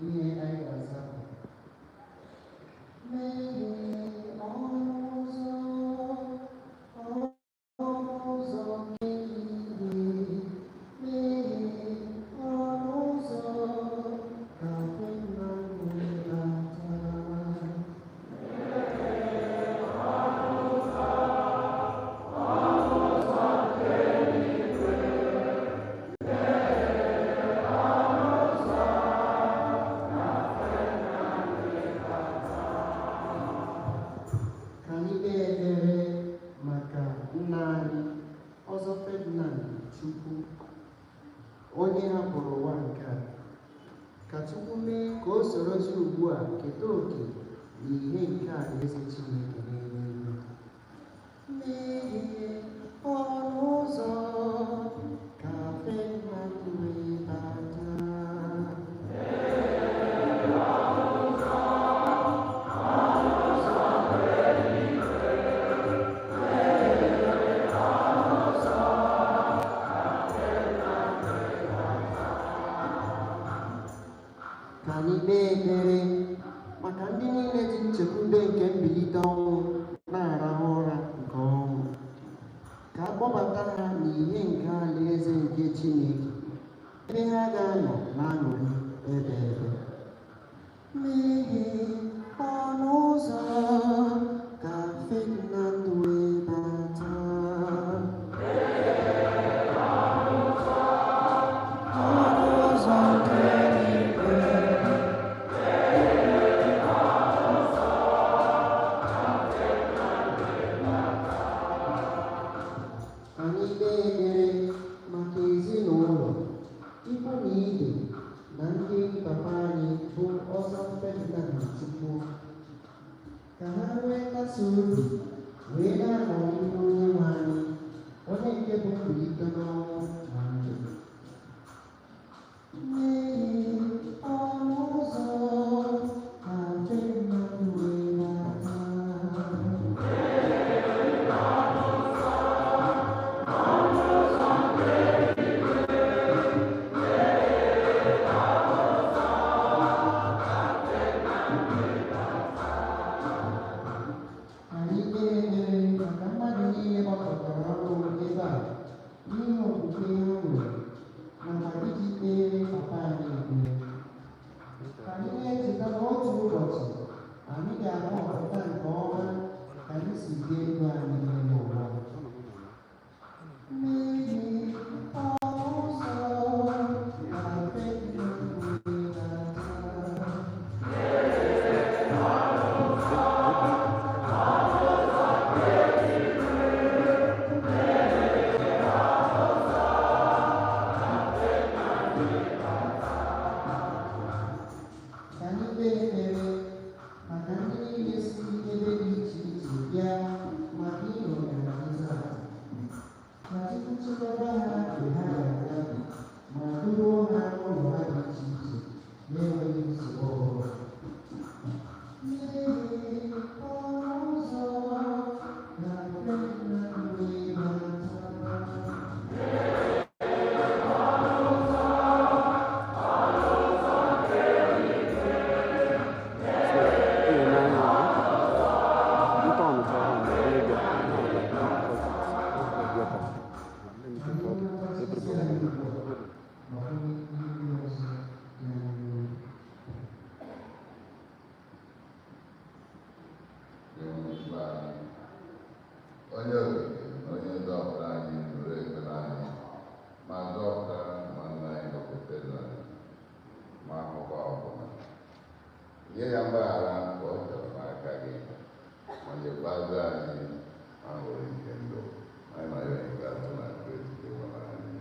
Ihe anyị ga-aza bụ meghee ọnụ ụzọ, ọnụ ụzọ nke eluigwe, meghee ọnụ ụzọ ka Ferdinand wee bata. Ka anyị kpee ekpere maka nna anyị Ọzọ Ferdinand Chukwu, onye hapụrụ ụwa nke a. Ka Chukwu mee ka o sorozi ugbu a keta òkè n'ihe nke alaeze Chineke n'eluigwe. Meghee ọnụ ụzọ ka Ferdinand wee bata. Ka anyị kpee ekpere maka ndị niile ji nchekwube nke mbilite ọnwụ na-arahụ ụra nke ọnwụ, ka a kpọbata ha n'ihe nke alaeze nke Chineke, ebe ha ga-anọ na-aṅụrị ebe ebe. Meghee ọnụ ụzọ ka Ferdinand wee bata. Ọnụ ụzọ nke eluigwe. Anyị kpee ekpere maka ezinụlọ, ikwu na ibe na ndị enyi papa anyị bụ Ọzọ Ferdinand Chukwu, ka ha nwee nkasi obi wee na-anọ n'ihu Onyenwe anyị, onye nke bụ mbilite n'ọnwụ na ndụ. Meghee ọnụ ụzọ ka Ferdinand wee bata. Anyị kpee ekpere maka mmadụ niile Onye okike na onye nzọpụta anyị, nụrụ ekpere anyị ma zọpụta nwanne anyị nwoke Ferdinand ma ahụkwa ọbụla. Nye ya mgbaghara nke ọ chọrọ n'aka gị, ma nyekwazi anyị aṅụrị nke ndụ. Anyị na-arịọ nke a site na Kristi nwe anyị.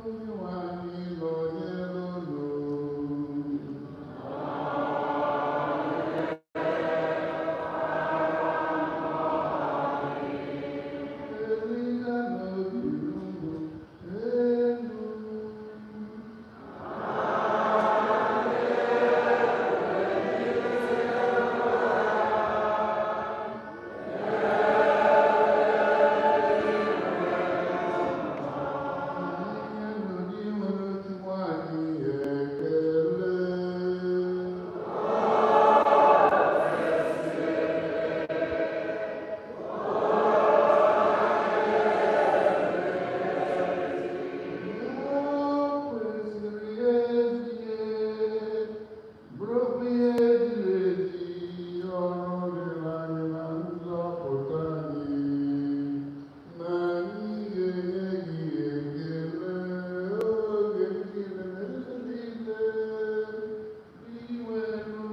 Onyenwe anyị nọnyere unu. Elida n'obi unu elu. Anyị nụ n'inwere otu nwanyị ekele. O kwesịrị ezie, bụrụkwa ihe ziri ezi, ọrụ dịrị anyị na nzọpụta anyị, na anyị ga-enye gị ekele oge niile na ebe niile, inwelu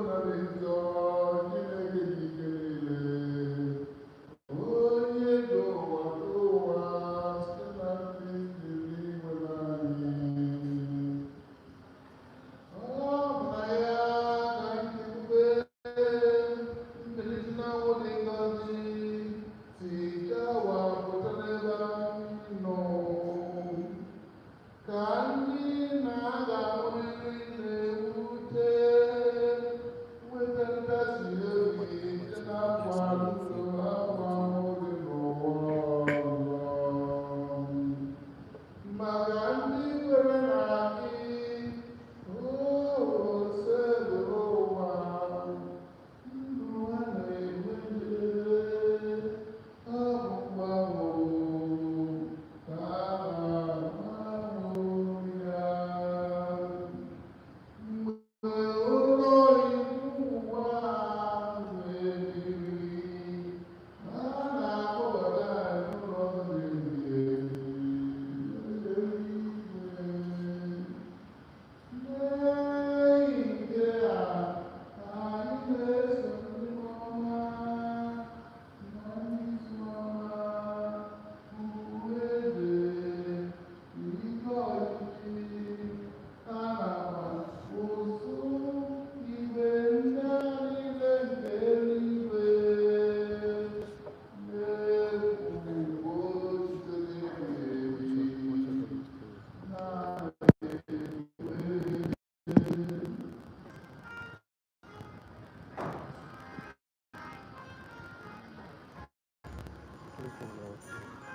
na dị nsọ, Chineke dị ike niile. Onye dị ụwa dị ụwa site na mmiri nwere anyị. Ọ bụ na ya ka nchekwube mbilite n'ọnwụ dị ngọzi si kewapụta n'ebe anyị nọ. Ka ndị na-aga anwụrịrị na-ewute nweta nkasi obi site n'akwa ndụ akwa dị n'ụwa ọzọ. Maka ndị kwere na gị, o ụwa, ndụ ha na-enwe ọ bụkwa ka a na-ahụ ya. Mgbe ụlọ ikwu ụwa mebiri, a na-akpọbata anyị n'ụlọ ebighị ebi n'eluigwe. N'ihi nke a, anyị na-eso ndị ọma na ndị isi ọma, ugwu eze, ike ọchịchị, ha nakwa ụsụ igwe ndị a niile nke eluigwe na-ekwu otuto ebighị ebi. Thank you.